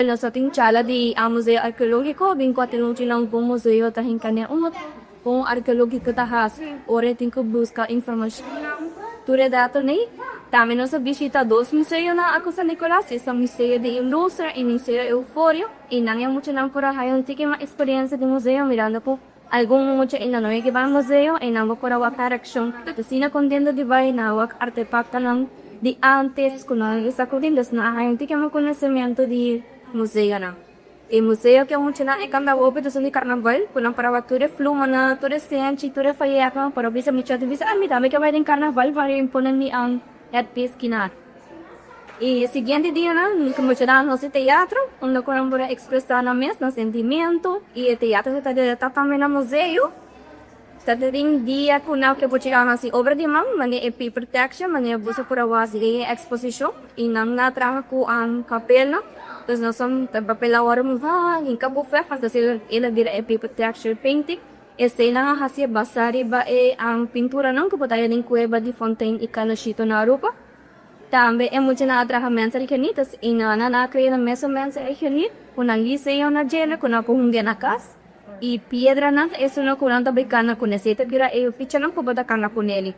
Nos a tin charla di Museo Arkeológiko, bin ku a tin un kon museo ta hinka den otro, kon arkeológiko ta hasi ora e tin ku buska informashon tur e datonan ei. Tambe nos a bishita dos museonan aki San Nicolas, esta Museo di Industria i Museo Euforio, i nan e muchanan por a haya un tiki mas eksperensia di museo mirando ku algun mucha ainda no yega bai museo i nan bo por a wak nan reakshon. Ta asina kontento di bai nan a wak artefaktonan di antes ku nan a sakudí, entonces nan a haya un tiki mas konosementu di museonan. E museo ke muchanan e kanda hopi ta esun di karnaval ku nan para wak tur e flumanan, tur e senchi, tur e fayeknan pero bisa mucha ta bisa, ah mi tambe ke bai den karnaval pa pone mi headpiece kinan. E siguiente dianan ku muchanan a hasi teatro unda ku nan por a ekspresá nan mes, nan sentimentu i e teatro ta ta tambe na museo. Ta tin dia ku nan ke por chega hasi obra di man, manera e paper texture, manera boso por a wak den e eksposishon i nan a traha ku papelnan. Pues nos a papel a wòrdu muhá, hinka bo fèf, anto el a bira e paper texture painting. Eseinan a hasié basá riba e pinturanan ku por ta haña den kueba di Fontein i Kanoshito na Aruba. Tambe e muchanan a traha mensha di genitas i nan a krea nan mesun mensha di genit ku nan diseño na djele ku nan por hunga na kas. I piedranan ta esunnan ku nan ta bai kana kuné. Si e ta bira e fichanan ku bo ta kana kuné.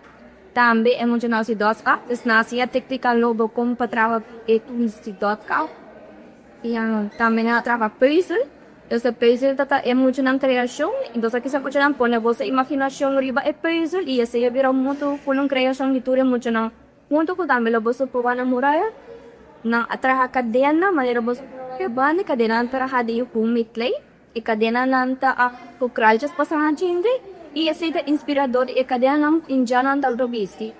Tambe e muchanan a hasi dòs kap. Pues nan a siña téknika nobo kon pa traha e tools di dòs kap. I tambe nan a traha pùzel. Entonces e pùzel ta ta e muchanan kreashon. Entonces kisa muchanan pone boso imaginashon riba e pùzel i esei a bira un mutu full un kreashon di tur e muchanan. Huntu ku tambe lo boso por wak na muraya. Nan a traha kadena manera boso por wak e banda. E kadenanan traha di homemade clay. E kadenanan ta ku kraltjes pasa na djente i esei ta inspirador di e kadenanan ku indjannan ta lo bisti.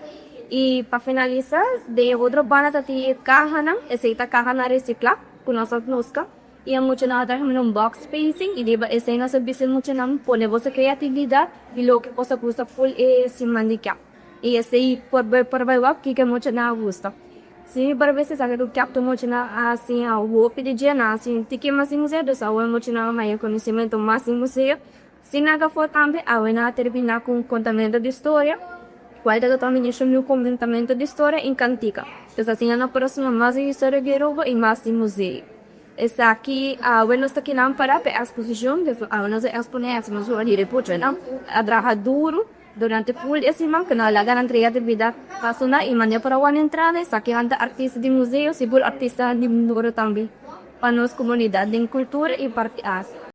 I pa finalisá, den e otro banda ta tin e kahanan, esei ta kahanan resiklá ku nos a buska i e muchanan a traha un box painting i riba esei nos a bisa e muchanan pone boso kreatividat di loke boso a gusta ful e siman di kèp. I esei por por bai wak kiko e muchanan a gusta. Si mi por bisa esaki ku kèp tur muchanan a siña hopi di dje, nan a siña tiki mas di museo, dus awe muchanan a haña konosementu mas di museo. Si nan ka for tambe, awe nan a terminá ku un kontamentu di storia, kual ta totalmente un kontamentu di storia i kantika. Dus asina nan por a siña mas di historia di Aruba i mas di museo. Esaki awe nos ta kinan para pa e eksposishon, dus awe nos a eksponé esaki nos a hira e puchanan a traha duru. Durante ful e siman ku nan a laga nan kreatividat pasuna i manera por a wòrdu entrada esaki nan ta artista di museo sigur artista di muro tambe pa nos komunidat den kultura i parti arte.